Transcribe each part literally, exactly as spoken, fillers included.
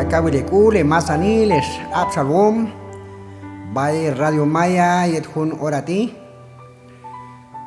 Kawil hek'ul, hemasanil, hex ab'xalwom b'ay Radio Maya yet jun hora ti'.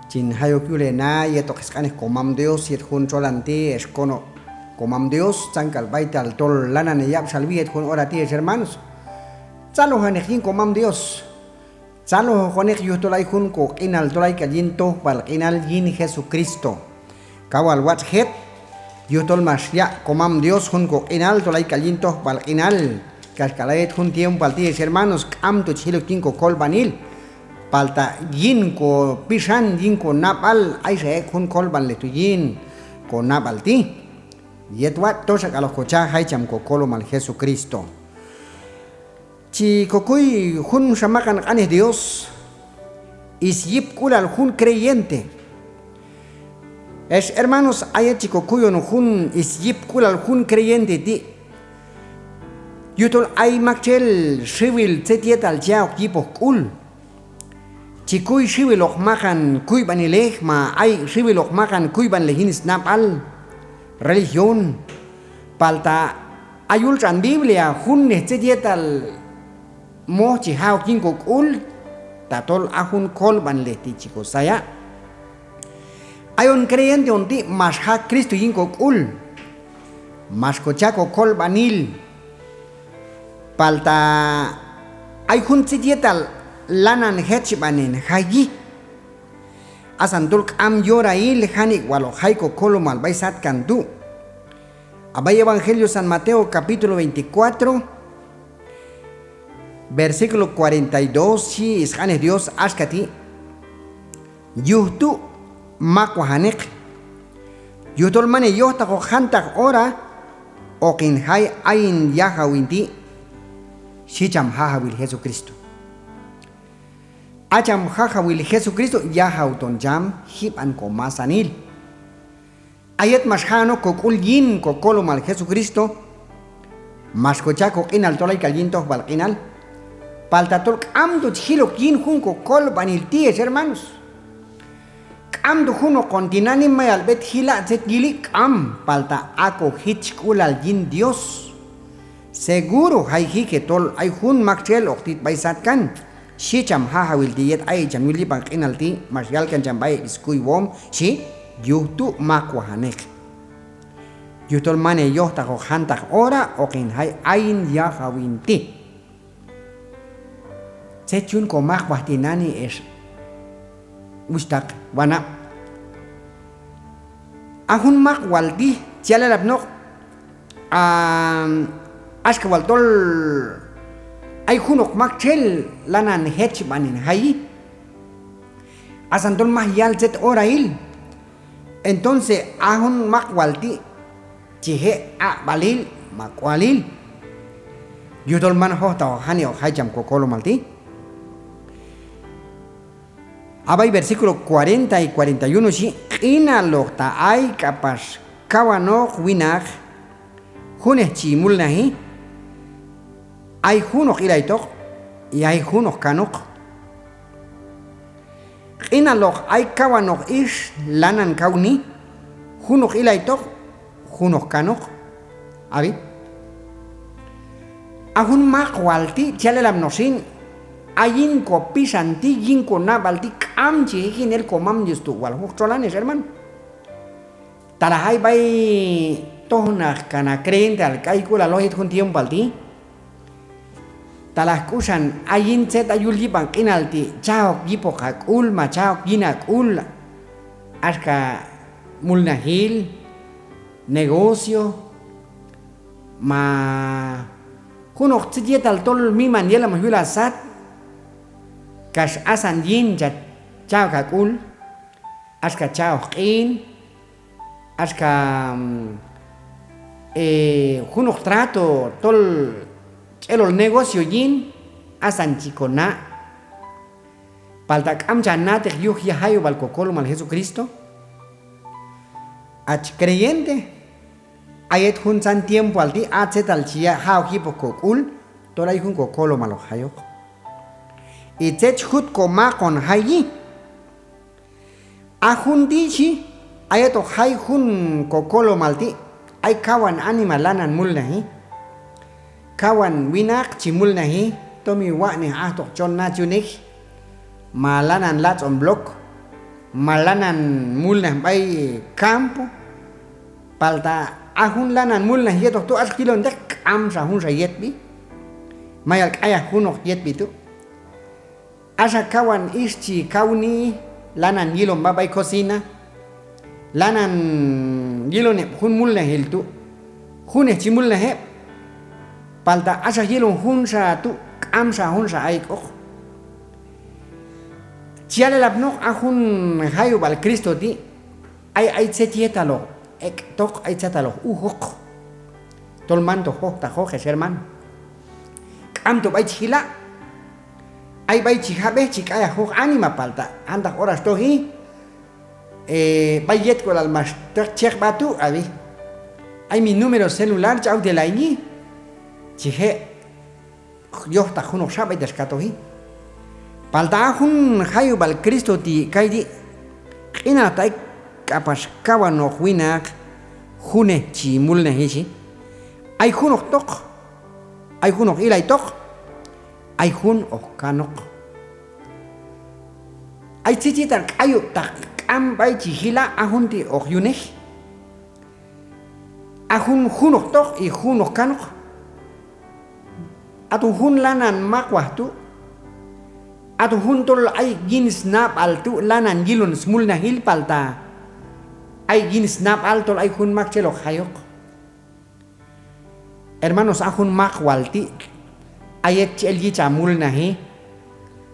Chin jay ok yul hena yetoq sq'anej Komam Dios yet jun txolan ti', hex konob' Komam Dios, tzan k'al b'aytal tol lanan heyab'xalwi yet jun hora ti', hex hermanos. Tzalojaneq yin Komam Dios. Tzalojoq honeq yujtol ay jun koq'inal tol ay k'al yin tojb'al q'inal yin Jesucristo. Kaw wal watx' jet yujtol max yaq' Komam Dios jun koq'inal tol ay k'al yin tojb'al q'inal. Kaxk'al a yet jun tiempoal ti', hex hermanos, k'amto chi jil ok yin kokolb'anil. Palta yin kopixan, yin konab'al, ayxa ek' jun kolb'anilej tu' yin konab'al ti'. Yet watx' toxa k'al hoq kocha' jay cham Kokolomal Jesucristo. Chi kokuy junxa maqan q'anej Dios, syipk'ulal jun creyente. Hex hermanos, a yet chi kokuyon jun syipk'ulal jun creyente ti', yujtol ay maktxel xiwil tzet yetal chi ya' ok yipoj k'ul. Chi kuy xiwiloq maqan kuyb'anilej, ma ay xiwiloq maqan kuyb'anilej yin snab'al, religión. Palta a yul tx'an Biblia junnej tzet yetal moj chi ja' ok yin kok'ul, tatol a jun kolb'anilej ti' chi kosaya'. Ayon creyente on ti' max ja' Cristo yin kok'ul, max kocha' kokolb'anil. Palta ay jun tzet yetal lanan jechb'anen jayi. Asan tol k'am yorail janik' wal hoq jay Kokolomal b'ay satkan tu'. A b'ay Evangelio San Mateo, capítulo veinticuatro, versículo cuarenta y dos, xhi sq'anej Dios axka ti': Yuj tu' maqwajaneq, yujtol man heyojtaqoq jantaq hora hoqin jay ayin yajaw hin ti', xhi cham Jajawil Jesucristo. A cham Jajawil Jesucristo yajaw ton cham jib'an komasanil. A yet max ja'on ok kok'ul yin Kokolomal Jesucristo, max kocha' koq'inal tol ay k'al yin tojb'al q'inal. Palta tol k'amto chi jil ok yin jun kokolb'anil ti', hex hermanos. K'amto junoq on tinani' mayal b'et jila' tzet yili, k'am, palta a kojichk'ulal yin Dios. Seguro jayji que tol ay jun maktxel hoq tit b'ay satkan, xhi cham Jajawil ti' yet ayek' cham yul yib'an q'inal ti', max yal kan cham b'ay heb' skuywom, xhi: Yuj tu' maqwajaneq, yujtol man heyojtaqoq jantaq hora hoqin jay ayin yajaw hin ti'. Tzet yun komaqwaj tinani', hex wuxhtaq, wanab'. A jun maqwal ti' chi yal elapnoq, a, axka wal tol ay junoq maktxel lanan jechb'anen jayi. Asan tol maj yal tzet horail. Entonces a jun maqwal ti' chi je' aq'b'alil ma k'ualil, yujtol man jojtaqoq janik'oq jay cham Kokolomal ti'. A b'ay versículo cuarenta y cuarenta y uno xhi: Q'inaloq ta ay k'apax kawanoq winaq junej chi mulnaji, ay junoq ilaytoq, y ay junoq kanoq. Q'inaloq ay kawanoq ix lanan kawni, junoq ilaytoq, junoq kanoq. Ab'i. A jun maqwal ti' chi yal elapnoq xin, a yin kopixan ti', yin konab'al ti', k'am chi je' jin el Komam Dios tu' wal junoq txolan, hex hermano. Talaj ay b'ay tojnaq kan a creyenteal k'ayk'ulaloq yet jun tiempoal ti'. Talaj k'uxan a yin tzet a yul yib'an q'inal ti' cha' ok yipoq a k'ul ma cha' ok yin a k'ul, axka mulnajil, negocio, ma junoq tzet yetal tol miman yelamaj yul a sat, kax asan yin cha', cha' ok a k'ul, axka cha' ok q'in, axka, mm, eh, junoq trato tol ch'elol negocio yin, asan chi kona'. Palta k'am cha na'teq yuj yajayub'al Kokolomal Jesucristo. Ach creyente, a yet juntzan tiempoal ti' a tzetal chi ya' ja' ok yipoq kok'ul, tol ay jun Kokolomal hoq jayoq. Y tzet chi jut komaqon jayi. A jun ti' xhi, a yet hoq jay jun Kokolomal ti', ay kawan anima lanan mulnaji. kawan winaq chi mulnaji, tomi watx'nej ajtoq chon nat yunej, ma lanan latz'on bloc, ma lanan mulnaj b'ay campo, palta a jun lanan mulnaj yetoq tu', axa jilonteq k'amxa junxa yetb'i, mayal k'ayaj junoq yetb'i tu'. Axa kawan ix chi kawni, lanan yilon b'a b'ay cocina, lanan yilon heb' jun mulnajil tu', junej chi mulnaj heb', palta axa yilon junxa tu', k'amxa junxa ayk'oq. Chi yal elapnoq a jun jayub'al Cristo ti', ay, ay tzet yetaloq ek'toq, ay tzetaloq ujoq tol manto jojtaqoq, ex hermano. K'amto b'ay chi jila', ay b'ay chi jab'ej chi k'ayaj juj anima, palta jantaq horax toji, eh, b'ay yet k'ulal max teq cheq b'a tu', ab'i, ay mi número celular, chi awtelay ni, chi je' yojtaq junoqxa b'aytax katoji. Palta a jun jayub'al Cristo ti' kayti', q'inaloq ta ay k'apax kawanoq winaq junej chi mulnaji xhi. Ay junoq toq, ay junoq ilaytoq, ay jun hoq kanoq. Ay tzet yetal k'ayub'taq k'am b'ay chi jila', a jun ti' hoq yunej. A jun junoq toq y junoq kanoq. Aton jun lanan maqwaj tu', aton jun tol ay yin snab'al tu' lanan yilon smulnajil, palta ay yin snab'al tol ay jun maktxel hoq jayoq. Hermanos, a jun maqwal ti', a yet chi el yich ha mulnaji,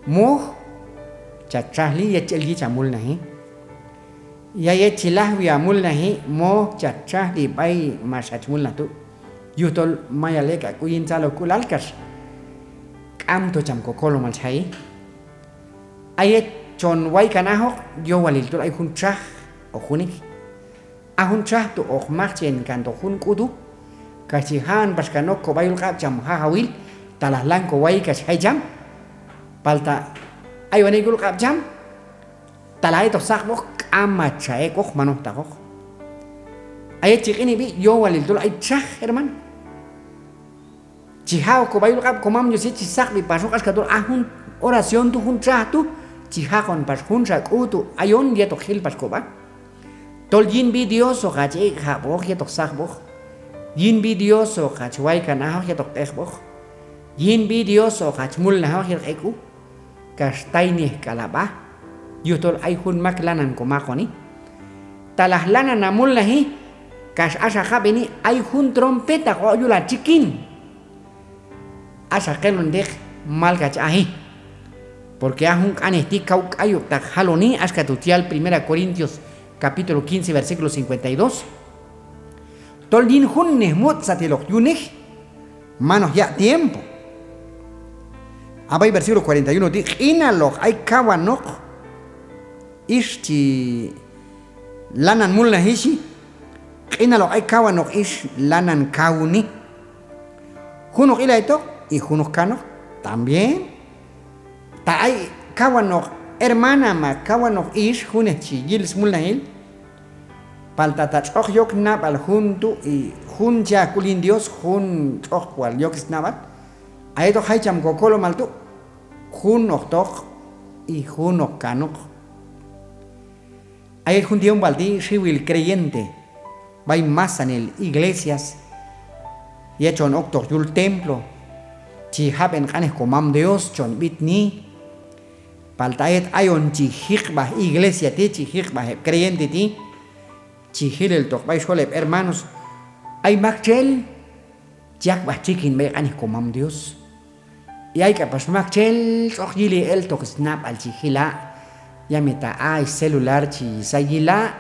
moj chach txajli yet chi el yich ha mulnaji. Ya yet chi lajwi ha mulnaji, moj chach txajli b'ay max hach mulnaj tu'. Yujtol mayal ek' ha k'u yin tzalojk'ulal kax k'amto cham kokolomal chi jayi. A yet chon waykan ajoq, yowalil tol ay jun txaj hoq junej. A jun txaj tu' hoq maqchenkantoq jun k'u tu', kax chi ja'on pax kan ok kob'a yul q'ab' cham Jajawil, talaj lan koway kax jay cham. Palta ay wan ek' yul q'ab' cham, talaj aytoq saqb'oq, k'am hach xa ek'oq, man hojtaqoq. A yet chi q'inib'i, yowalil tol ay txaj, hermano. Chi ja'ok kob'a yul q'ab' komam Dios yet chi saqb'i paxoq, axka tol a jun oración tu', jun txaj tu', chi jaq'on pax junxa k'u tu' ayon yetoq jil pax kob'a. Tol yin sb'i Dios hoq hach ek'jab'oq yetoq saqb'oq. Yin sb'i Dios hoq hach waykan ajoq yetoq q'eqb'oq. Yin sb'i Dios hoq hach mulnaj ajoq yetoq ek'u. Kax taynej k'al ha b'a, yujtol ay jun mak lanan komaqoni. Talaj lanan ha mulnaji, kax axa hab'eni ay jun trompeta hoq oq' yul ha txikin. Axa q'elonteq, mak hach aji. Porque a jun q'anej ti' kaw k'ayub'taq jaloni, axka tu' chi yal Primera Corintios capítulo quince, versículo cincuenta y dos. Tol yin junnej mutz' satil hoq yunej, man hoq yaq' tiempo. A b'ay versículo cuarenta y uno ti', q'inaloq ay kawanoq ix chi lanan mulnaji xhi, q'inaloq ay kawanoq ix lanan kawni. Junoq ilaytoq y junoq kanoq también. Ta ay kawanoq hermana ma kawanoq ix junej chi yil smulnajil, palta ta tx'oq yok snab'al jun tu' y jun chi ya' sk'ul yin Dios, jun tx'oq wal yok snab'al, a yet hoq jay cham kokolomal tu', jun hoq toq y jun hoq kanoq. A yet jun tiempoal ti' xiwil creyente b'ay masanil iglesias, yet chon oktoq yul templo chi jab'en q'anej komam Dios, chon b'itni. Palta a yet ayon chi jiqb'aj iglesia ti', chi jiqb'aj heb' creyente ti', chi jil eltoq b'ay xol heb' hermanos, ay maktxel chi yaqb'aj txikin b'ay q'anej komam Dios. Y ay k'apax maktxel tx'oq yili eltoq snab'al chi jila', yamita a scelular chi say yila',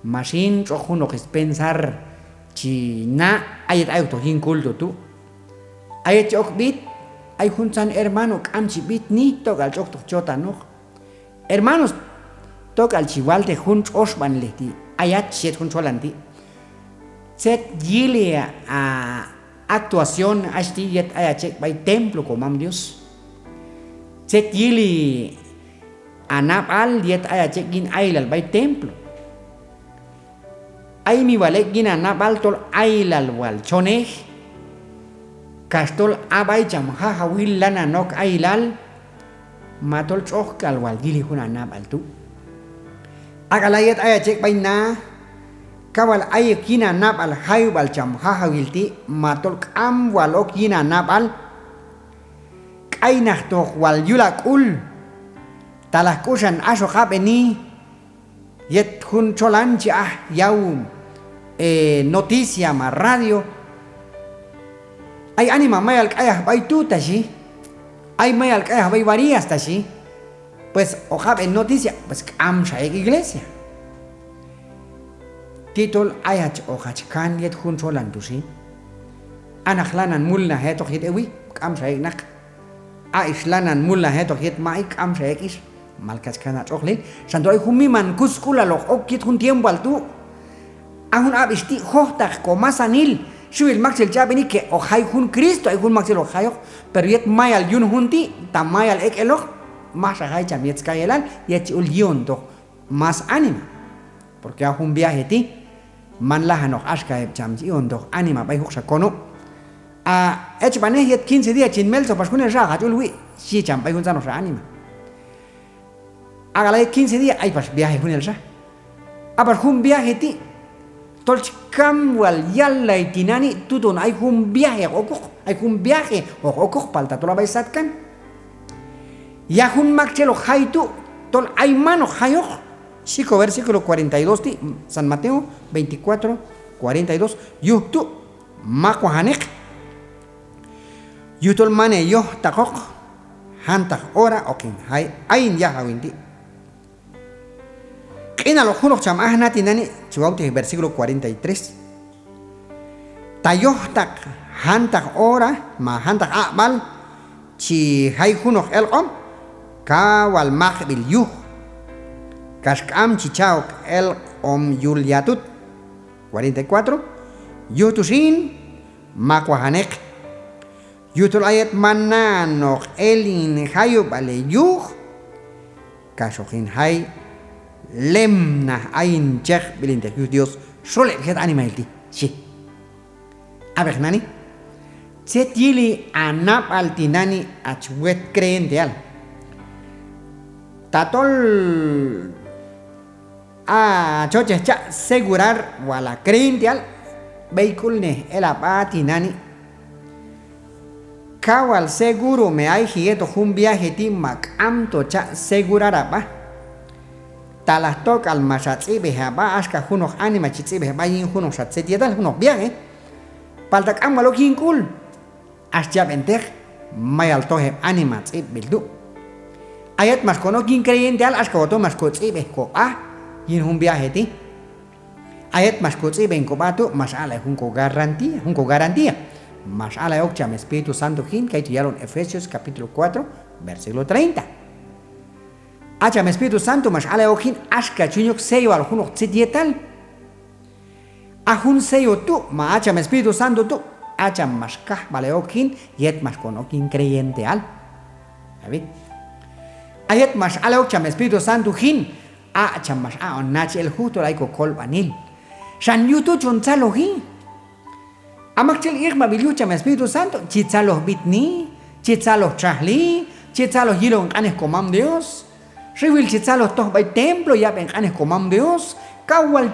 ma xin tx'oq junoq spensar chi na' a yet ayoktoq yin culto tu'. A yet chi ok b'it, ay juntzan hermano k'am chi b'itni, tok'al chi oktoq chotanoq. Hermanos, tok'al chi walteq jun tx'oxb'anilej ti' ayach yet jun txolan ti'. Tzet yili ha actuación hach ti' yet ayach ek' b'ay templo komam Dios. Tzet yili ha nab'al yet ayach ek' yin ayilal b'ay templo. Ay mi wal ek' yin ha nab'al tol ayilal wal chonej, Kax tol a b'ay cham Jajawil lanan ok ayilal, ma tol tx'oq k'al wal yili jun ha nab'al tu'. Ak'ala' yet ayach ek' b'ay na, kaw wal ayok yin ha nab'al jayub'al cham Jajawil ti', ma tol k'am wal ok yin ha nab'al, k'aynaqtoq wal yul ha k'ul, talaj k'uxan axok ab'eni, yet jun txolan chi aj yaw, eh, noticia ma radio. Ay anima mayal k'ayaj b'ay tu' ta xhi. Ay mayal k'ayaj b'ay Barillas ta xhi. Pues hoq ab'en noticia, pues k'amxa ek' iglesia. Ti tol ayach hoqach kan yet jun txolan tu' xin. A naq lanan mulnaj hetoq yet ewi, k'amxa ek' naq. A ix lanan mulnaj hetoq yet ma'i, k'amxa ek' ix. Mal kach kan ha tx'oqlil. Xan tol ay jun miman kusk'ulal hoq ok yet jun tiempoal tu'. A jun ab'ix ti' jojtaq ko masanil, xiwil maktxel chi ab'eni que hoq jay jun Cristo, ay jun maktxel hoq jayoq. Pero yet mayal yun jun ti', ta mayal ek' eloq, majxa jay cham yet skayelal, yet chi ul yi'ontoq más anima. Porque a jun viaje ti' man lajanoq axka heb' cham chi i'ontoq anima b'ay junoqxa konob'. A echb'anej, yet quince día chin meltzoj pax junelxa, hoqach ul wi', xhi cham b'ay juntzanoqxa anima. Ak'ala' yet quince día ay pax viaje junelxa. A pax jun viaje ti' tol chi kam wal yallay tinani', tuton ay jun viaje hoq okoq, ay jun viaje hoq okoq, palta tol a b'ay satkan. Yaj jun maktxel hoq jay tu' tol ayman hoq jayoq. Xhi ko versículo cuarenta y dos ti', San Mateo veinticuatro, cuarenta y dos, yuj tu' maq wajaneq. Yujtol man heyojtaqoq jantaq hora hoqin jay ayin Yajaw hin ti'. Q'inaloq junoq cham aj na tinani', chi wawtej versículo cuarenta y tres. Ta yojtaq jantaq hora ma jantaq aq'b'al chi jay junoq elq'om, kaw wal maqb'il yuj, kax k'am chi cha' ok elq'om yul yatut. Cuarenta y cuatro. Yuj tu xin, maq wajaneq. Yujtol a yet man na'anoq el hin jayub'al heyuj, kax hoqin jay lemnaj ayin chejb'il hin teq yuj Dios xol heb' jet animahil ti', xhi. Ab'eq nani', tzet yili ha nab'al tinani' hach wet creyenteal. Tatol a chochej cha' segurar wal ha creyenteal, b'eyk'ulnej el ha b'a tinani'. Kaw wal seguro mi ayji yetoq jun viaje ti' ma k'amto cha' segurar ha b'a. Talaj tok'al max ha tz'ib'ej ha b'a axka junoq anima chi tz'ib'ej b'a yin junoqxa tzet yetal, junoq viaje. Palta k'am wal ok yin k'ul. Ax chi yab'en teq, mayal toj heb' anima tz'ib'b'il tu'. A yet max kon ok yin creyenteal, axka wal tol max ko tz'ib'ej ko b'a yin jun viaje ti'. A yet max ko tz'ib'en ko b'a tu', max aq'lay jun ko garantía, jun ko garantía. Max aq'lay ok cham Espíritu Santo jin, kaytu' yalon Efesios capítulo cuatro, versículo treinta. A cham Espíritu Santo max aq'lay ok jin, axka chi yun yok selloal junoq tzet yetal. A jun sello tu' ma a cham Espíritu Santo tu', a cham max kajb'alay ok jin yet max kon ok yin creyenteal. Ab'i. A yet max aq'lay ok cham Espíritu Santo jin, a cham max aq'on nachaj el juj tol ay ko kolb'anil. Xan yuj tu' chon tzaloji. A maktxel iqb'ab'il yuj cham Espíritu Santo, chi tzaloj b'itni, chi tzaloj txajli, chi tzaloj yilon q'anej ko Mam Dios. Xiwil chi tzaloj toj b'ay templo yab'en q'anej ko Mam Dios. Kaw wal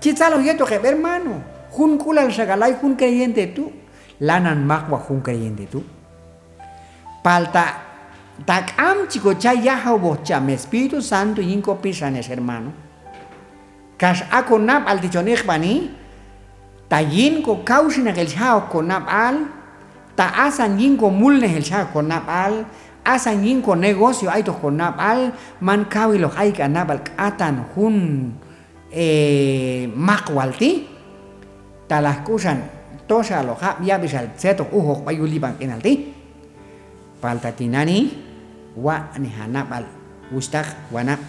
chi tzaloj yetoq heb' hermano. Junk'ulal xak'al ay jun creyente tu', lanan maqwaj jun creyente tu'. Palta ta k'am chi ko cha' yajawoj cham Espíritu Santo yin ko pixan ex hermano, kax a ko nab'al ti' chon iqb'ani, ta yin ko kawxinaqil xja'ok ko nab'al, ta asan yin ko mulnajil xja'ok ko nab'al, asan yin ko negocio aytoq ko nab'al, man kawiloq ayk'an nab'al k'atan jun, eh, maqwal ti', talaj k'uxan toxaloq jab' yab'ixal tzet hoq ujoq b'ay yul yib'an q'inal ti'. Palta tinani', watx'nej ha nab'al wuxhtaq, wanab'.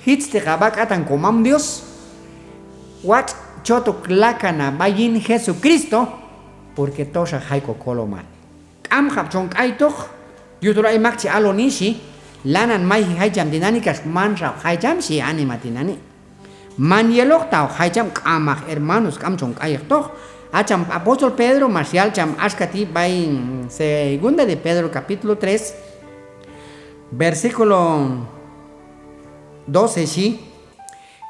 Jitzteq ha b'a k'atan ko Mam Dios, watx' chotok lakan ha b'a yin Jesucristo, porque toxa jay ko kolomal. K'amqab' chon k'aytoq, yujtol ay mak chi aloni xhi, lanan mayji jay cham tinani', kax manxa hoq jay cham xhi anima tinani'. Man yeloq ta hoq jay cham, k'amaq hermanos, k'am chon k'ay ek'toq. A cham apóstol Pedro max yal cham axka ti' b'ay Segunda de Pedro capítulo tres, versículo doce xhi: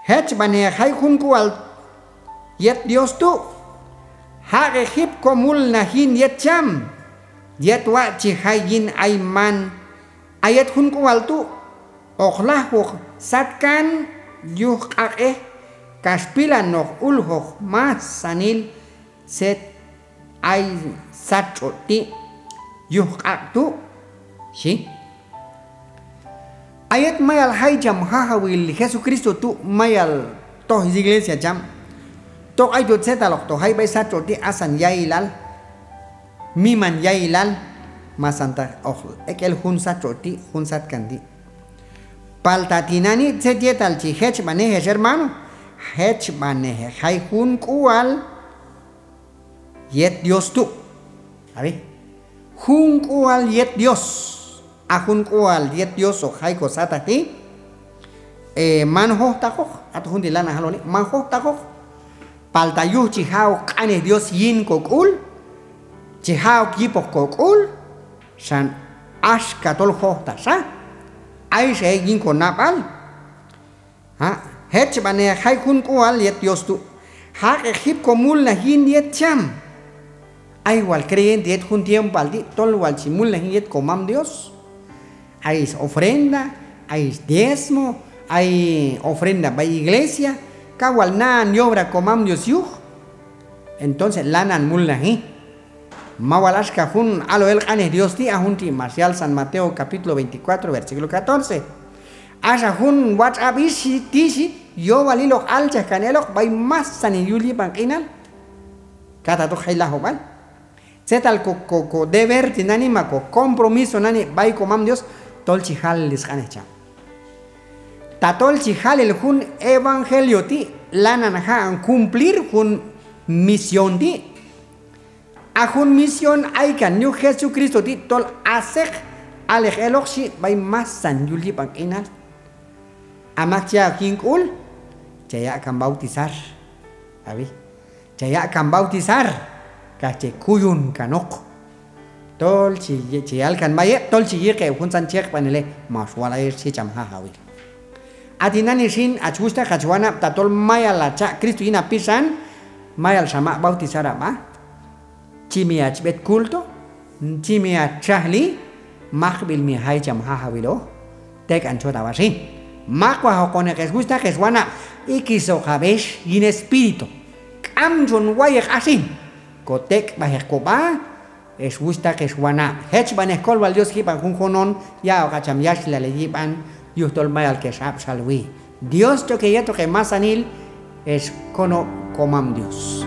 Jechb'anej jay jun k'ual yet Dios tu', jaq'eq jip komulnaj yin yet cham, yet watx' chi jay yin ayman. A yet jun k'ual tu' hoq lajwoq satkan yuj q'aq'ej, kax pilanoq uljoq masanil tzet ay sat tx'otx' ti' yuj q'aq' tu' xhi. A yet mayal jay cham Jajawil Jesucristo tu', mayal toj yiglesia cham, tok ayto tzetaloqto jay b'ay sat tx'otx' ti', asan yailal, miman yailal, masanta hoq ek' el jun sat tx'otx' ti', jun satkan ti'. Palta tinani' tzet yetal chi jechb'anej, ex hermano, jechb'anej jay jun k'ual yet Dios tu'. Ab'i, jun k'ual yet Dios. A jun k'ual yet Dios hoq jay kosataq ti', e, man jojtaqoq, aton jun ti' lanan jaloni, man jojtaqoq. Palta yuj chi ja' ok q'anej Dios yin kok'ul, chi ja' ok yipoq kok'ul, xan axka tol jojtaqxa, ayxa ek' yin konab'al. A, jechb'anej jay jun k'ual yet Dios tu', jaq'eq jip komulnaj yin yet cham. Ay wal creyente yet jun tiempoal ti' tol wal chi mulnaj yin yet komam Dios. Ay sofrenda, ay sdiezmo, ay ofrenda b'ay iglesia, kaw wal naan yobra komam Dios yuj. Entonces lanan mulnaji. Mawal axka jun alo el q'anej Dios ti', a jun ti' max yal San Mateo capítulo veinticuatro, versículo catorce. Axa jun watx' ab'ix ti' xhi, yowalil hoq alchaj kan eloq b'ay masanil yul yib'an q'inal. Katatoq jay lajub'al. Tzetal ko, ko, ko deber tinani' ma ko compromiso nani' b'ay komam Dios, tol chi jal sq'anej cham. Tatol chi jal el jun evangelio ti', lanan ja'on cumplir jun misión ti'. A jun misión aykan yuj Jesucristo ti' tol aseq alej eloq xhi b'ay masanil yul yib'an q'inal. A mak chi ya'ok yin k'ul, che yaq' kan bautizar. Ab'i, che yaq' kan bautizar, kax che kuyon kanoq. Tol chi, che yal kan b'ay heb', tol chi yiqe heb' juntzan chekb'anilej, max wal ayex, xhi cham Jajawil. A tinani' xin, hach wuxhtaq, hach wanab', tatol mayal ha cha' Cristo yin ha pixan, mayalxa maq' bautizar ha b'a. Chi mi hach b'et culto, chi mi hach txajli, maqb'il mi jay cham Jajawiloq, tek'an chot ha b'a xin. Maqwajoqoneq ex wuxhtaq, ex wanab', ikisoqab' ex yin espíritu. K'am chon wayeq ha xin. Kotek'b'ajeq ko b'a, ex wuxhtaq, ex wanab'. Jechb'anej kolwal Dios jib'an junjun on, ya'oqab' cham yaxilal heyib'an, yujtol mayal kex ab' xalwi. Dios ch'ok heyetoq hemasanil, ex konob' komam Dios.